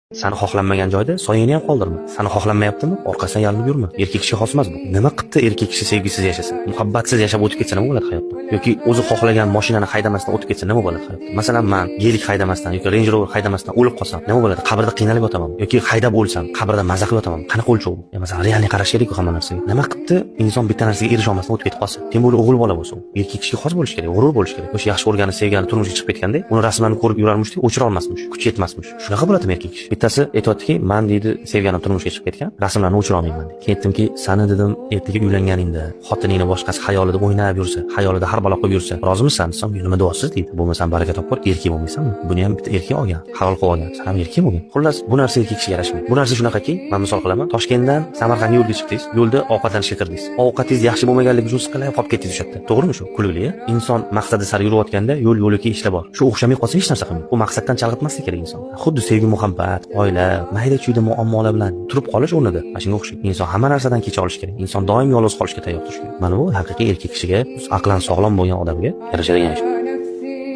Sani xohlanmagan joyda soyangni ham qoldirma. Sani xohlanmayaptimi? Orqasidan yalinib yurma. Erkak kishiga xos emas bu. Nima qilibdi erkak kishi sevgisiz yashasa? Muhabbatsiz yashab o'tib ketsa nima bo'ladi hayotda? Yoki o'zi xohlagan mashinani haydamasdan o'tib ketsa nima bo'ladi hayotda? Masalan, man Gelik haydamasdan yoki Range Rover haydamasdan o'lib qolsam nima bo'ladi? Qabrda qiynalib yotaman. Yoki haydab o'lsam, qabrda maza qilib yotaman. Qanaqa o'lchov bu? Ya masalan, реальный qarash kerak-ku hamma narsaga. Nima qilibdi inson bitta narsaga erisha olmasdan o'tib ketib qolsa? Тем более o'g'il bola bo'lsa u. Erkak kishiga xos bo'lishi kerak, g'urur bo'lishi kerak. O'sha yaxshi ko'rgani, sevgani turmushga chiqib ketganda, uni rasmlarini ko'rib yurarmishda, o'chira olmasmish, kuchi yetmasmish. Shunaqa bo'ladimi erkak kishi? Bittasi aytyaptiki, man deydi, sevganim turmushga chiqib ketgan, rasmlarni o'chira olmayman deydi. Keyin aytdimki, sani dedim, ertaga uylanganingda xotiningni boshqasi xayolida o'ynab yursa, xayolida har balo qilib yursa, rozimisan desam, nima deyapsiz deydi. Bo'lmasam baraka topib, erkak bo'lmaysanmi? Buni ham bitta erkak olgan, halol qilib olgan, san ham erkak bo'lgin. Xullas, bu narsa erkak kishiga yarashmaydi. Bu narsa shunaqaki, man misol qilaman, Toshkentdan Samarqandga yo'lga chiqdingiz, yo'lda ovqatlanishga kirdingiz. Ovqatingiz yaxshi bo'lmaganligi uchun siqilib qolib ketdingiz o'sha yerda. To'g'rimi shu? Kulgili. Inson maqsadi sari yurayotganda yo'l yo'lakay ishlar bor. Shu o'xshamay qolsa hech narsa qilmaydi. Bu maqsaddan chalg'itmaslik kerak inson. Xuddi sevgi, muhabbat, oila, mayda chuyda muammolar bilan turib qolish o'rnida mana shunga o'xshaydi. Inson hamma narsadan kecha olishi kerak. Inson doim yolg'iz qolishga tayyor turishi kerak. Mana bu haqiqiy erkak kishiga, aqlan sog'lom bo'lgan odamga yarashadigan ish.